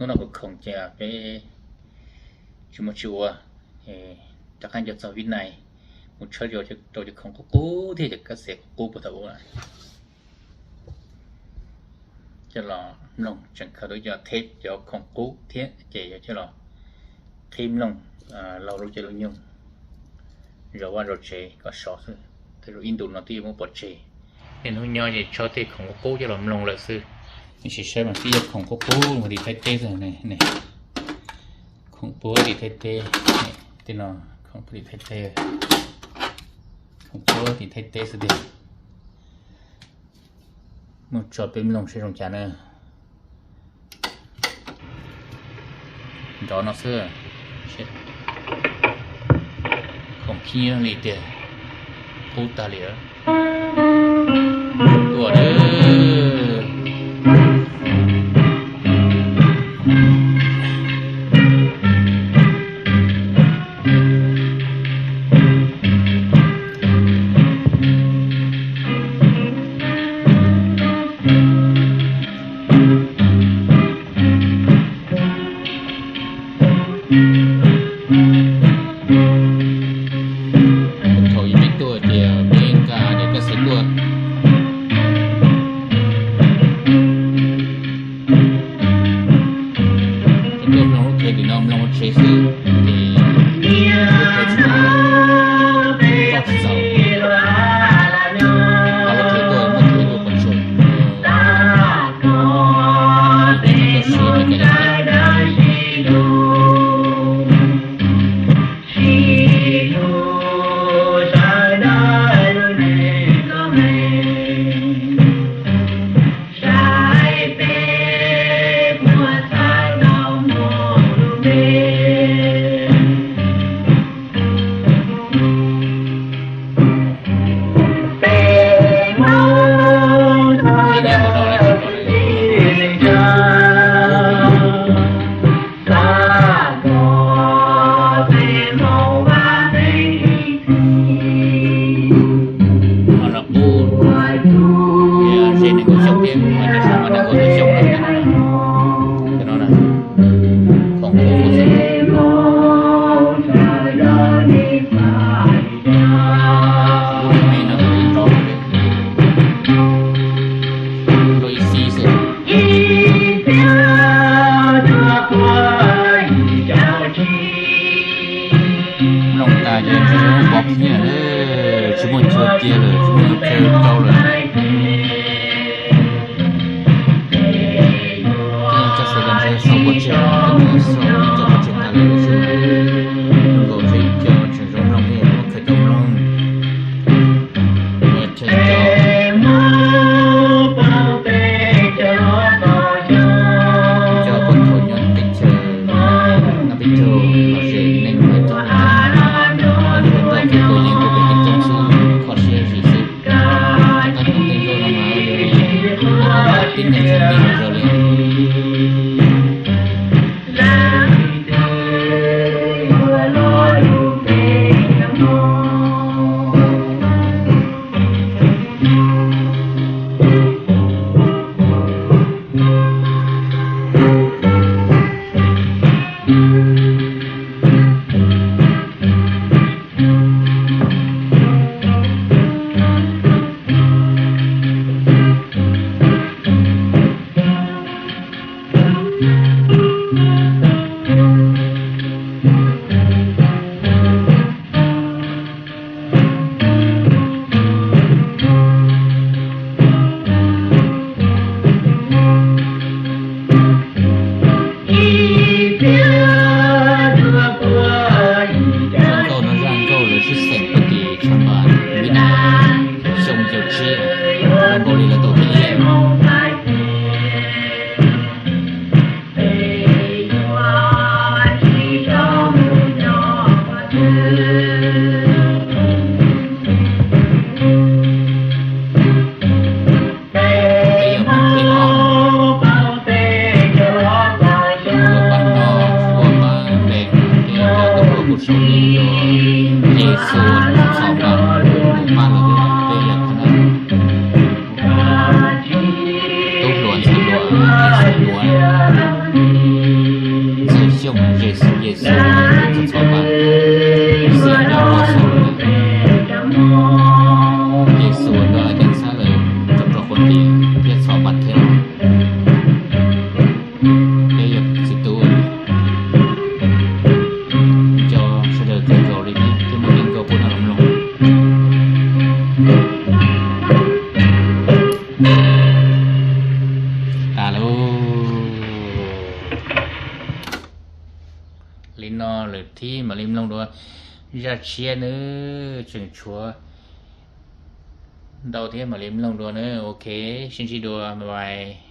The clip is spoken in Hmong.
Hnub no kuv khoom ces peb tsis muaj tsis ua, rov qab nco txog Vib Nais mus tshawb zos rau cov khoom qub qub thiab cov kab xev qub qub puag thaum ub coj los mloog tseem khaws tau cov theb cov khoom qub thiab ces yog coj los qhib mloog laug lub caij lub nyoog zov vaj zov tsev kom sov xwb. Tej zaum ib ntus no twb yuav muab pov tseg. Niaj hnub nyob ces tshawb tej khoom qub qub coj los mloog lawm xwb. Sim saib mas twb yog khoom qub qub mus tim Thaib teb xwb ne. Khoom puag tim Thaib teb, tej no khoom puag tim Thaib teb, khoom puag tim Thaib teb xwb tiag. Muab tso peb mloog seb zoo cas na. Nrov no xwb, khoom khib nyob li tiag, qub tag li. Tuaj na. Thaum yus peb tuaj tias peb nqa daim kab xev tuaj. Tuaj mloog lub qhia tim no mloog tsev xwb ces lub qhia tsis tau, koj tsis txaus, koj lub qhia tuaj muaj qhia tuaj pov tseg. Ho los qub, ze nees nkaum xyoo thiab, mas nws sab mas nees nkaum xyoo lawm. Cov no na, khoom qub xwb. Lub me no rau, rau ib xib xwb. Mloog tas ces ntshe pom nyiaj, tsis muaj chaw cia lawm, tsis muaj chaw rau lawm. Coj sawv daws ntshe sau pov tseg, sau ib co pov tseg tas lawm xwb. Nkaus ntshe ib co tseem zoo mloog li, muab khaws coj mloog. Ua tseem cov, cov pab thaum nyob teb chaws, nyob peb caug lom zem neeg lawm cov, nyob tau peb caug yeej kuj peb caug xwb, kho siab zim xwb. Qab khoom tej nkaus no mas tib neeg txhua tus los zoo li. Zaj nkauj no zaj nkauj lawv sib xeem puag tim tshav npas Vib Nais xyoo caum tsib, zoo nkaus li lawv tau kev ib leeg. Peb yog Hmoob thib ob, lub pab no ua pab npe, peb cov tub hluas kuj sau yeej rau Yexus Txhos Npas, tus pab lawv, peb yog qhov no. Tub hluas ntxhais hluas Yexus duav, Txawj Xyooj, Yes Yes, txhob txhob npam, Xiam Nyob Pov Xyooj, Yes Xus, Npam Deej Xab Lawm, Rau Rau Qhuav Ntias thiab Txhob Npam thiab. Peb yog txiv tub, nco sawv daws txaus li thiab muaj kev nkauj pub no los mloog. Tas lauj. Li no lawm thiab mam li mloog dua zaj tshiab nawb, tseem tshuav ntau thiab mam li mloog dua nawb. Ok, sib ntsib dua, bye bye.